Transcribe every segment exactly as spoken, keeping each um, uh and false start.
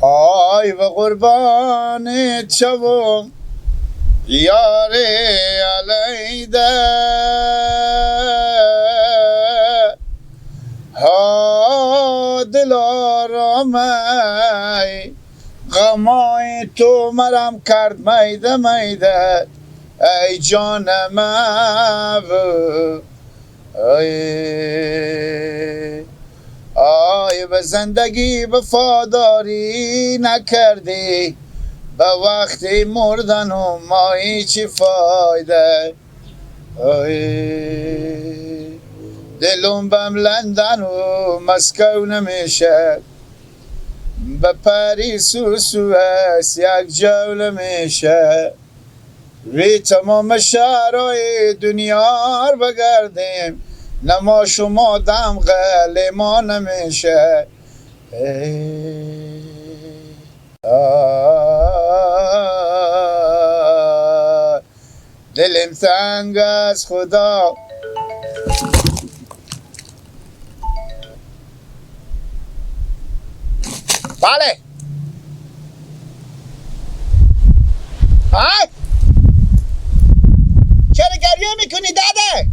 آی بئ قوربانیت شوم یارێ الیدۂ، ها دلارامئ غئمای تو مئرم کئرد مئیدۂ مئیدۂ، ای جانمئ بو. آی، آی بئ زندگی وفاداری نکردی، بئ وختی مردن و مایی چی فایدۂ؟ آی، دلم بم لندن و مسکو نمیشه، بئ پاریس و سوئس یک جو نمیشه. وی تمام شهرهای دنیا ر بگردیم، نما شما دم قلیم ما نمیشه. ای، آه، دلم تنگ از خدا. بله. ها؟ چرا گریه می‌کنی داده؟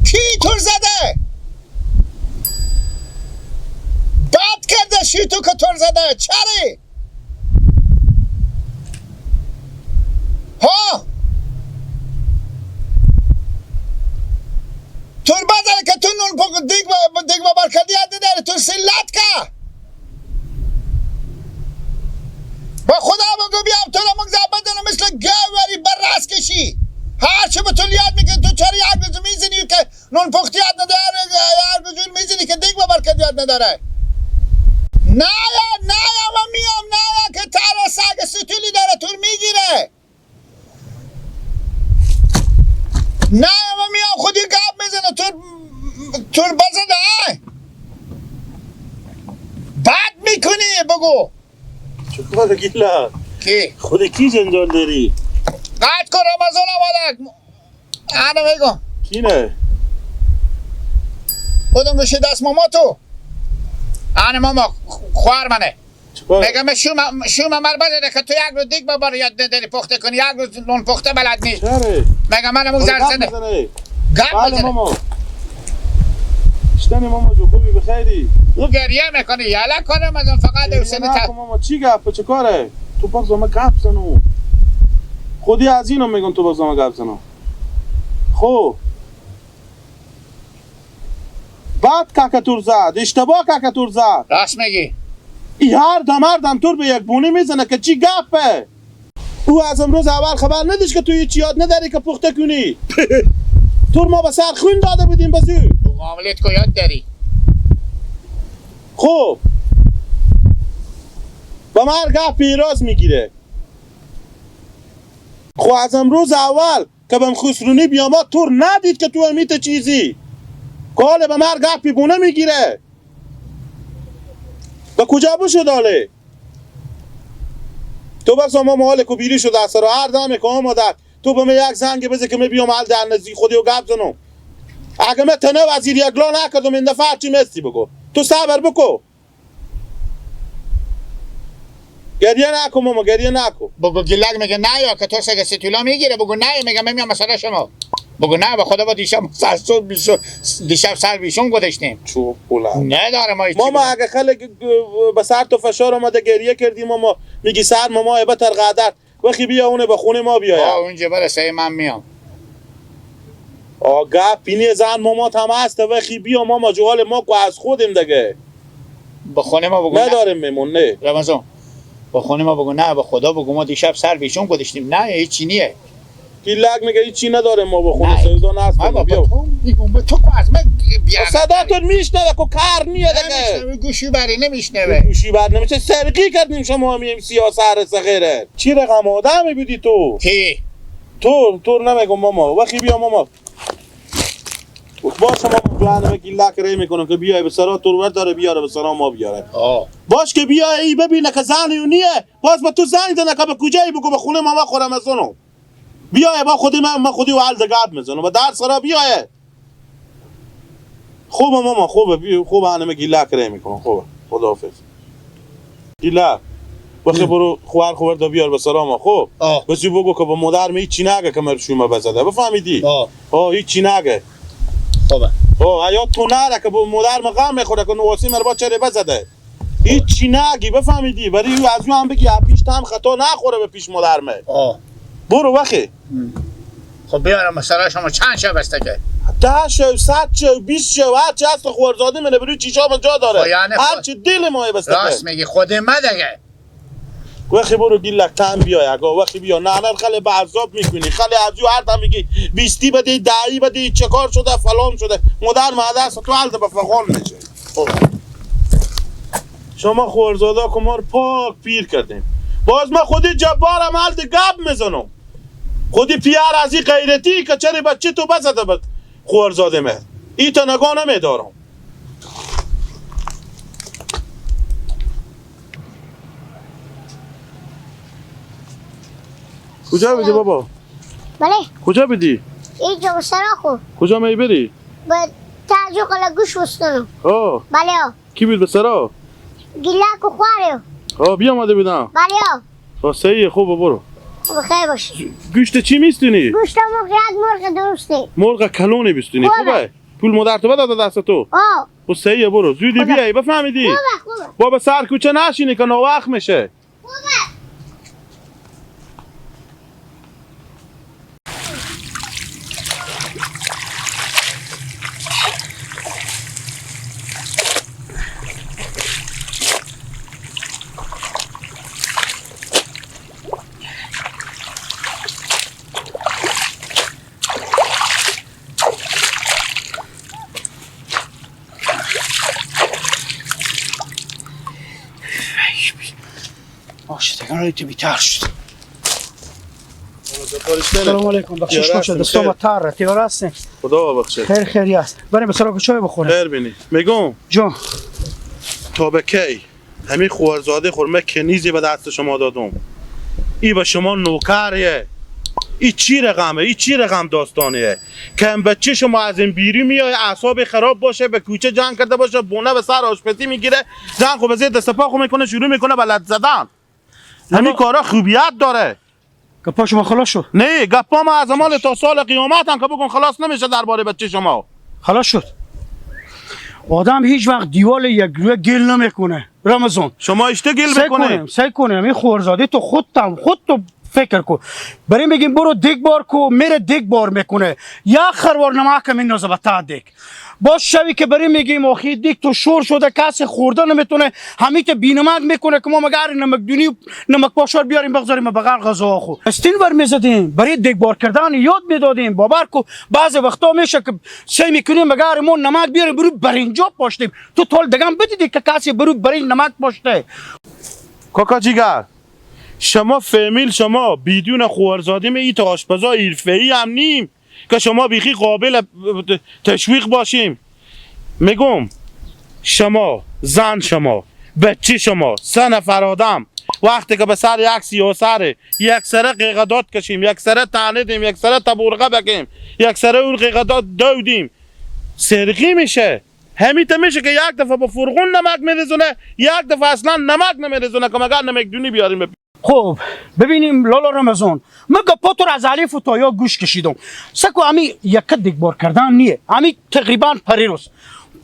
کی تور زده؟ بد کرده شی تو که تور زده. چری؟ ها؟ تور بزنه که تو نون پک دیگ با، دیگ با برکتی یاد نداره، تو سلات که. با خدا بگو بیام تو را مگذار بدنم مثل گوری بر راست کشی. هر چه به تو یاد می‌کنه تو چرا یک روز می‌زنی که نون پختی یاد نداره، هر گجور می‌زنی که دیگ با برکت یاد نداره. نه یا، نه یا، من میام، نه یا که تارا سگ ستولی داره، تور می‌گیره. نه یا، من میام خودی گپ می‌زنه، تور، تور بزنه، آی. بد می‌کنی، بگو. چیکار گیلک؟ کی؟ خودی کی جنجال داری؟ قطع کن، رمضان آمده. آنه میگم. کی نه؟ خودم گوشی دست ماما تو. آنه ماما، خوار منه. چیکار؟ میگم من شوم، شوم مر بده که تو یک روز دیگ ببر یاد نداری پخته کنی، یک روز نون پخته بلد نیست. چره؟ میگم من همون خودی زر گپ زنه. می‌زنه. گپ بله بزنه. ماما. اشتنی ماما جو، خوبی بخیری؟ او گریه می‌کنه، یالا کنه، مگم فقط گریه او سنی نکن تا ماما، چی گپه، چه کاره؟ تو باز ما گپ زنو. خودی از اینو می‌گم تو باز ما گپ زنو. خو. بد کاکا تور زد، اشتباه کاکا تور زد. راست می‌گی. ای هر دم هر دم تور به یک بونی می‌زنه که چی گپه؟ او از امروز اول خبر نداشت که تو هیچ یاد نداری که پخته کنی. تو رو ما به سر خون داده بودیم بزو. تو معاملت کو یاد داری؟ خب. به من گپ ایراز می‌گیره. خو از امروز اول که بم خسرونی بیامد تور ندید که تو امیت چیزی. کال به من گپی بونه می‌گیره. به کجا بشد حاله؟ تو بس ما مال کو بیری شده است را هر دمه که آمده تو به من یک زنگ بزه که من بیام حال در نزدیک خودی و گپ زنم. اگه من تنه وزیر یک لا نکردم این دفعه هرچی مستی بگو. تو صبر بکو. گریه نکو ماما، گریه نکو. بگو گیلک میگه نه یا که تو سگه ستولا می‌گیره، بگو نه، میگه من میام مسئله شما. بگو نه، به خدا با دیشب سر صبح بیشو-، دیشب سر بیشون گذاشتیم. چوب بلند. نداره ما هیچی ماما، بگم. اگه خلق به سر تو فشار آمده گریه کردی ماما، میگی سر ماما هیبت قدر. وخی بیا اونه به خونه ما بیایا. آه، اونجا برسه من میام. آه، گپ اینه زن ماما تم هست، وخی بیا ماما جو حال ما کو از خودیم دگه. به خونه ما بگو نه. نداریم میمون، نه. رمضان، به خونه ما بگو نه، به خدا بگو ما دیشب سر بیشون گذاشتیم. نه، هیچی نیه. گیلک میگه هیچی نداریم ما به خونه نه. سودا نست ما کنیم. به بیا. تو میگم، به تو کو از من بیار. صدا تو میشنوه کو کار نیه دگه. نمیشنوه، گوشی بری نمیشنوه. گوشی بر نمیشه، سرقی کردیم شما همین سیاه سر صغیره. چی رقم آدمی بودی تو؟ کی؟ تو، تو نمیگم ماما. وخی بیا ماما. باشه ماما، تو انمه گیلک ری می‌کنم که بیای به سرا تو رو داره بیاره به سرا ما بیاره. آه. باش که بیای ای ببینه که زنی و نیه، باز به تو زنگ زنه که به کجایی بگو به خونه ماما خورم از اونو. بیای با خودی من، من خودی و حل ده گپ می‌زنم. و در سرا بیای. خوبه ماما، خوبه، بی-، خوبه، انمه گیلک ره می‌کنم، خوبه. خداحافظ. گیلک. وخی برو خوار خوار دا بیار به سراما، خب؟ آه. بسی بگو که به مادر مه هیچی نگه که مر شومه بزده، بفهمیدی؟ آه. آه، هیچی نگه. خوبه. آه، حیات تو نره که به مادر مه غم می‌خوره که نواسی مر با چره بزده. هیچی نگی، بفهمیدی؟ ولی او از او هم بگی، پیش تو هم خطا نخوره به پیش مادر مه. آه. برو وخی. خب بیارم، مثلا شما چند شو بسته که؟ ده شو، صد شو، بیست شو، هر چی هست خوارزاده منه، بروی چیشا به جا داره. خب یعنی هر خود چی دل ما بسته که. راست میگی، خود ما دیگه. وخی برو گیلک تن بیا، اگه وخی بیا. نه، نه، خیلی به عذاب می‌کنی. خیلی از او هر دم میگی، بیستی بده، دهی بده، چه کار شده، فلان شده. مادر مه دست تو حل ده به فغان می‌شه. خب. شما خوارزاده که ما رو پاک پیر کردیم. باز ما خودی جبار عمل ده گپ می‌زنم. خودی پیار از این غیرتی که چرا بچه تو بزده بد خوارزاده مه. ای تا نگاه نمی‌دارم. کجا بیدی بابا؟ بله. کجا بیدی؟ اینجا به سرا خو. کجا می بری؟ به تاجو قلعه گوش بستنم. آه. بله آه. کی بود به سرا؟ گیلک و خواره. آه، بیامده بودم. بله آه. آه، صحیحه، خوبه، برو. بخیر باشی. گوشت چی میستونی؟ گوشت مرغ، یک مرغ درسته. مرغ کلونی بیستونی، خوبه. خوبه؟ پول مادر تو بده دست تو؟ آه. خب صحیحه، برو. زودی بیای، بفهمیدی؟ خوبه، خوبه. بابا سر کوچه نشینی که ناوقت می‌شه. خوبه. آه، شتگان رو تو بیتر شد. سلام علیکم، بخشش باشه، دستام تر، تیار هستیم. خدا ببخشه. خیر، خیری است. بریم به سراغ چای بخوریم. خیر بینی. میگم. جان. تا به کی؟ همی خوارزاده خورمه کنیزی به دست شما دادم. ای به شما نوکریه. ای چی رقمه؟ ای چی رقم داستانیه؟ که هم بچه شما از این بیرون میای، اعصاب خراب باشه، به کوچه جنگ کرده باشه، بونه به سر آشپزی می‌گیره، زن خو به زیر دست پا خو می‌کنه، شروع می‌کنه به لت زدن. همین کارا خوبیت داره. گپا شما خلاص شد؟ نه، گپا ما از مال تا سال قیامت هم که بگم خلاص نمیشه دربارهٔ بچه شما. خلاص شد. آدم هیچ وقت دیوال یک رویه گل نمی‌کنه. رمضان. شما اشته گل سعی می‌کنه. کنیم، سعی کنیم. این خورزاده تو خود تم-، خود تو فکر کن. بریم بگیم برو دیگ بار کو، میره دیگ بار می‌کنه. یک خروار نمک هم این نازه به ته دیگ. باز شوی که بریم می‌گیم آخی دیگ تو شور شده، کسی خورده نمی‌تونه، همیت بینمک می‌کنه که ما مگه هر نمک دونی و نمک پاشار بیاریم بگذاریم بغیر غذا خو. استین ور می‌زدیم، برای دیگ بار کردن یاد می‌دادیم. باور کو بعضی وقتا می‌شه که سعی می‌کنیم مگه هر ما نمک بیاریم برو برنجا پاشتیم. تو تال دگم بدیدی که کسی برو برنج نمک پاشته؟ کاکا جیگر، شما فامیل شما بدون خوارزاده می ایتا آشپزا حرفه‌ای هم نیم. که شما بیخی قابل تشویق باشیم. می‌گم شما، زن شما، بچه شما، سه نفر آدم وقتی که به سر یک سیاسره یک سره قیقداد کشیم، یک سره طعنه دیم، یک سره تبرقه بکیم، یک سره اون قیقداد دودیم، سرقی می‌شه. همیته می‌شه که یک دفعه با فرغون نمک می‌ریزونه، یک دفعه اصلاً نمک نمی‌ریزونه که مگر نمکدونی بیاریم. خب، ببینیم لالا رمضان، من گپا تو را از الف و تا یا گوش کشیدم. سکو امی یک دیگبار کردن نیه، امی تقریباً پریروز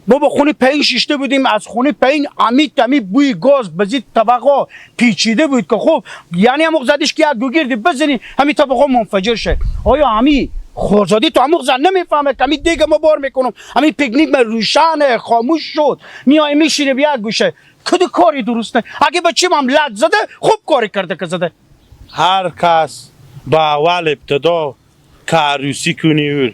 ما با خونی پایین شیشته بودیم، از خونی پایین امی تمی بوی گاز بزید طبقا پیچیده بود که خب، یعنی همو زدیش که یک گوگیردی بزنی، همی طبقا منفجر شه. آیا همی خورزادی تو همو زن نمیفهمه که همی دیگه ما بار می‌کنم، همی پیکنیک من روشنه، خاموش شد، میای میشینه بیا گوشه. کدی کاری درسته؟ اگه بچه‌م هم لت زده، خوب کاری کرده که زده. هر کس به اول ابتدا که عروسی کنی اور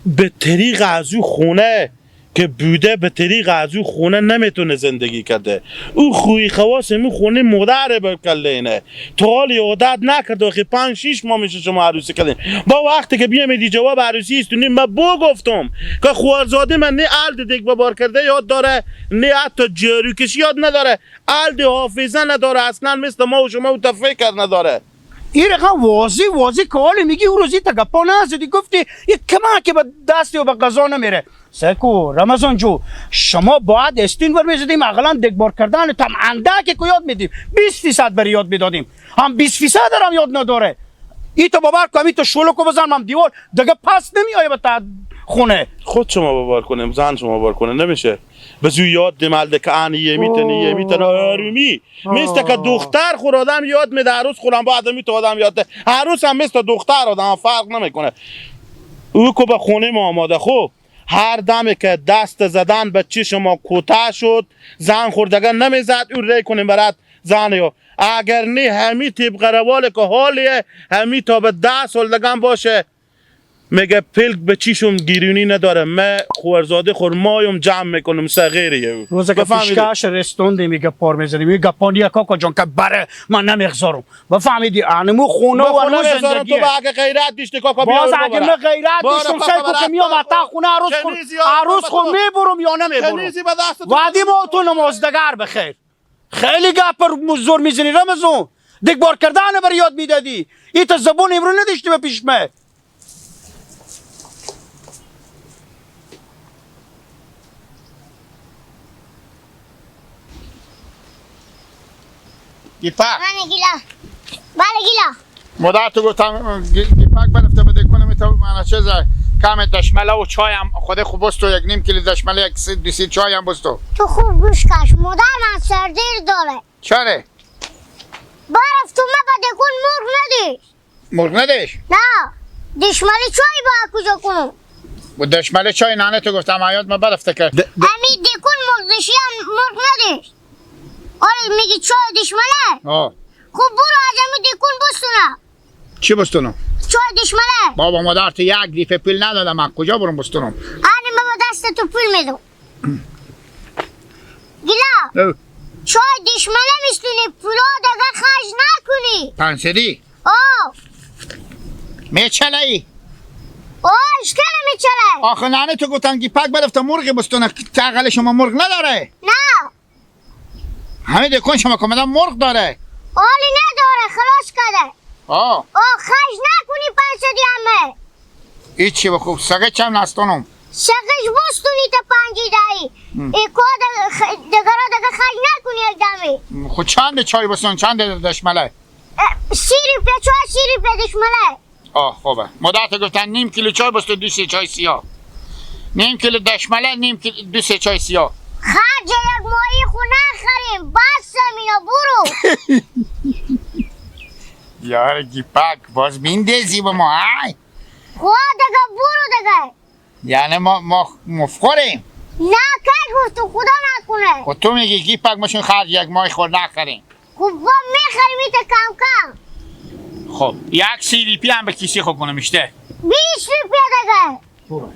به طریق از او خونه که بوده، به طریق از او خونه نمی‌تونه زندگی کرده. او خوی خواص مو خونه مادر بکلینه. تا حالی عادت نکرده. آخه پنج شیش ماه می‌شه شما عروسی کردین. با وقتی که بیامیدی جواب عروسی استونی، من بگفتم که خوارزاده من نه ال دیگه ببار کرده یاد داره، نه حتی جارو کشی یاد نداره. ال دی حافظه نداره، اصلاً مثل ما و شما او فکر نداره. این رقم واضح واضح که حالی میگی، او روزی تا گپا نزدی، گفتی یک کمکی به دستی و به غذا نمیره. سکو، رمضان جو، شما باید استین ور می‌زدیم، اقلاً دگبار کردن تام اندکی که یاد می‌دیم، بیست فیصد بر یاد می‌دادیم. هم بیست فیصد هم یاد نداره. ای تو باور کن، ای تو شلوکو بزن، من دیوار دگه پس نمی‌آیه به تا خونه. خود شما باور کنیم، زن شما باور کنه، نمیشه. به زو یاد دیم، حال دکه ان یه می‌تنه، یه می‌تنه، آرومی. مثل که دختر خور آدم یاد می‌ده، عروس خورم با آدمی تو آدم یاد ده. عروس هم مثل دختر آدم فرق نمی‌کنه. او که به خونه ما آماده، خب، هر دمی که دست زدن به چی شما کوتاه شد، زن خوردگان نمیزد، او ری کنیم برات زن یا. اگر نی همی طبق روال که حالیه، همی تا به ده سال دگم باشه، میگه پلک به چیشون گیرونی نداره، من خوارزاده خور مایم جمع می‌کنم، صغیره یه او. روزه که بفهمیدی؟ پیشکش رستوندی میگه پار می‌زنی، میگه گپانی کاکا جان که بره من نمیخزارم. بفهمیدی؟ انمو خونه ما و خونه انمو نمیخزارم، تو زندگیه. به اگه غیرت دشتی کاکا، باز بیار اگه بابا. من غیرت بارو دشتم، کاکا سیل کو که برات میام بابا. اتا خونه عروس خون، کنیزی آدم عروس خون تو. میبرم یا نمیبرم. کنیزی به دست تو. وادی ما تو نمازدگر بخیر. خیلی گپ پر زور می‌زنی رمضان. دگبار کردن بر یاد می‌دادی. ای تو زبون امرو نداشتی به پیش من. گیپک. بله گیلا. بله گیلا. مادر تو گفتم، گی-، گیپک برفته بده کنم تو من چیز کم دشمله و چای هم خود خوب بستو، یک نیم کیلو دشمله، یک سی، دو سی چای هم بستو. تو خوب گوش کش، مادر من سردیر داره. چره؟ برفت و من به دکون مرغ ندیش. مرغ ندیش؟ نه. دشمله چای با کجا کنم؟ و دشمله چای ننه تو گفتم حیات ما برفته که. د-، د- امی دکون مرغ دشی هم مرغ ندیش. آره میگی چای دشمله؟ آه. خب برو از امی دکون بستونه. چی بستونم؟ چای دشمله. بابا مادر تو یک دیفه پول ندادم، من کجا برم بستونم؟ آره بابا دست تو پول میدم. گیلا. او. چای دشمله میستونی، پولا دگه خرج نکنی. پنسدی؟ آه. میچله ای؟ آه، اشکره میچله. آخه ننه تو گفتن گیپک برفته مرغ بستونه، تقل شما مرغ نداره؟ نه. همین دکان شما که مدام مرغ داره. حالی نداره، خلاص کرده. آه. آه، خرج نکنی پنسدی همه. هیچی بخوب، سگه چم نستانم. سگش بستونی تا پنجی دهی. هم. ای کار دگه خ-، دگره دگه خرج نکنی یک دمی. خود چند چای بستون، چند دشمله؟ اه، سی روپیه چای، سی روپیه دشمله. آه، خوبه. مادر تو گفتن نیم کیلو چای بستو، دو سه چای سیاه. نیم کیلو دشمله، نیم کیلو، دو سه چای سیاه. خرج یک ماهی خو نخریم، بس مینا برو. یار گیپک، باز بیندیزی به ما، های. خو دگه برو دگه. یعنی ما، ما مفخوریم؟ نه، کی گفت؟ خدا نکنه. خب تو میگی گیپک مشون خرج یک ماهی خور نخریم. خب با می‌خریم ایتا کم کم. خب، یک سی روپیه هم به کیسی خود کنم اشته. بیست روپیه دگه. خوبه.